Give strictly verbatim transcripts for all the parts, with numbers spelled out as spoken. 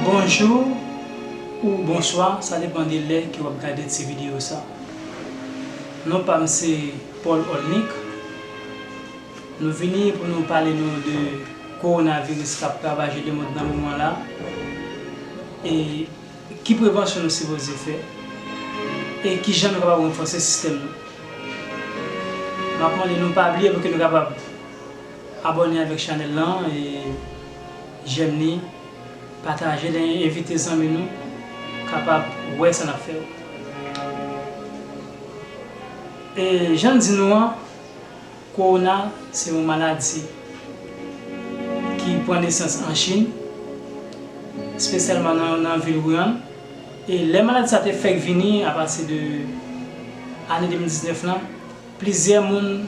Bonjou ou bonswa, sa depann de lè ke w ap gade ti videyo sa. Non pa m se Paul Olnick. Nou vini pou nou pale nou de kowonaviris k ap ravaje lemonn nan moman la. E ki prevansyon nou sipoze fè? E kijan nou kapab ranfòse sistèm nou? M ap mande nou pa bliye pou ke nou kapab abòne avèk chanèl lan e jèm li, pataje l, envite zanmi nou kapab wè sa n ap fè yo. E jan n di nou an, kowona se yon maladi ki pran nesans an Chin, espesyalman nan, nan vil Wuhan. E lè maladi sa te fèk vini apati de ane de mil diznèf lan, plizyè moun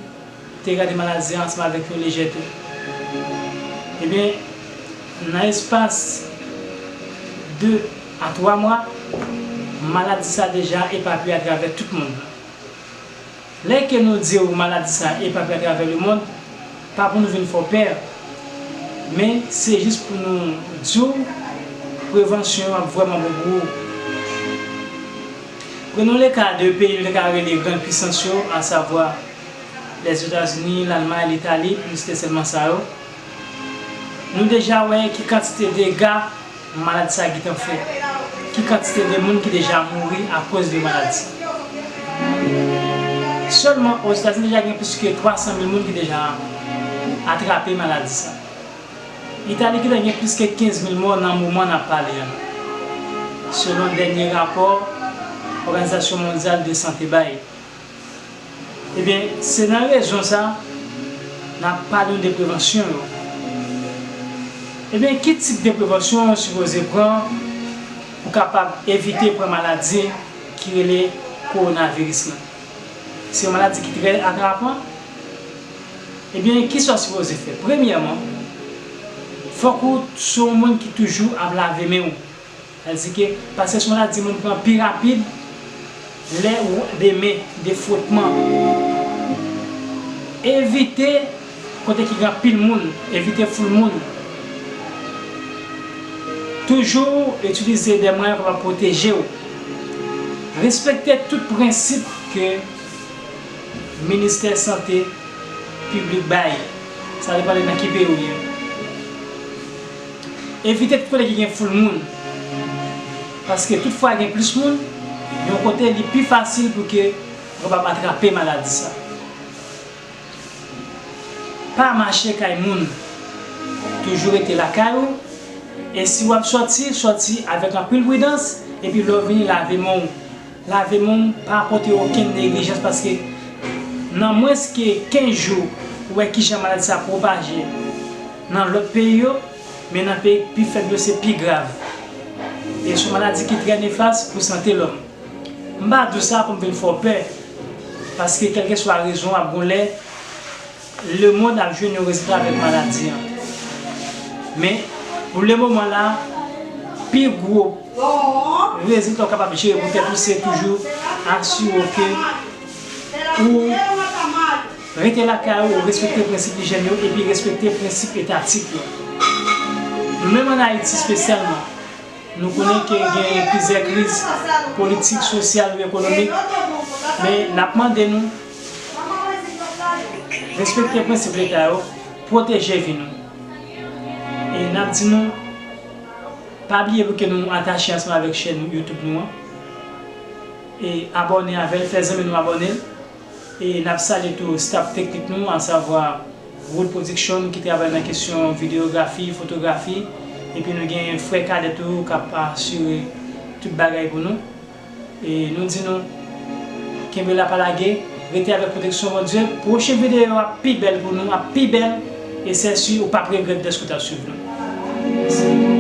te gade maladi a ansanm avèk yon lejète. Ebyen, nan espas de a twa mwa, maladi sa deja epapiye atravè tout mond lan. Lè ke nou di w maladi sa epapiye atravè lemonn, pa pou nou vin fè w pè, men se jis pou nou di w prevansyon an ap vrèman bon pou ou. Prenons le cas de peyi nou te ka rele grann pisans yo, asavwa Lèzetazini, Lalmay, Litali, pou nou site sèlman sa yo. Nou deja wè ki kantite dega maladi sa gentan fè, ki kantite de moun ki deja mouri akoz de maladi sa. Sèlman Ozetazini deja gen plis ke twa san mil moun ki deja atrape maladi sa. Itali gentan gen plis ke kenz mil mò nan moman n ap pale a, selon dènye rapò Òganizasyon Mondyal de Sante bay. Ebyen, se nan rezon sa n ap pale nou de prevansyon yo. Ebyen, ki tip de prevansyon w sipoze pran pou kapab evite pran maladi ki rele kowonaviris lan? Se yon maladi ki trè atrapan. Ebyen, kisa w sipoze fè? Premyèman, fòk ou se yon moun ki toujou ap lave men w. Sa vle di ke, paske se yon maladi moun pran pi rapid lè ou de men, de frotman. Evite kote ki gen anpil moun, evite foul moun. Toujou itilize de mwayen pou pwoteje w. Respekte tout prensip ke Ministè Sante Piblik bay. Sa depann de nan ki peyi w ye. Evite tout kote ki gen foul moun. Paske tout fwa gen plis moun, yon kote li pi fasil pou ke ou kapab atrape maladi sa. Pa mache kay moun. Toujou rete lakay ou. E si w ap sòti, sòti avèk anpil pridans. Epi lè w vini, lave men w. Lave men w, pa pote okenn neglijans, paske nan mwens ke kenz jou, ou wè kijan maladi sa pwopaje nan lòt peyi yo, men nan peyi pi fèb yo, se pi grav. E se yon maladi ki trè nefas pou sante lòm. M pa di w sa pou m vin fè w pè, paske kèlkeswa rezon, ap gon lè lemonn ap jwenn yon rezilta avèk maladi an. Men, pou lemoman la, pi gwo rezilta w kapab jere pou tèt ou se toujou asire w ke ou rete lakay ou, ou respekte prensip lijyèn yo, epi respekte prensip etatik yo. Nou menm ann Ayiti espesyalman, nou konnen ke gen plizyè kriz politik, sosyal ou ekonomik, men n ap mande nou respekte prensip Leta yo, pwoteje vi nou. E n ap di nou, pa bliye pou ke nou atache ansanm avèk chèn YouTube nou an. E abòne avè l, fè zanmi nou abòne l. E n ap salye tou staff teknik nou, asavwa Wood Production ki travay nan kesyon videyografi, fotografi. Epi nou gen frè Kadè tou k ap asire tout bagay pou nou. E nou di nou, kenbe la pa lage, rete avèk pwoteksyon Bondye. Pwochen videyo ap pi bèl pou nou, ap pi bèl. E sèsi, ou p ap regrèt dèske w t ap swiv nou. Mèsi.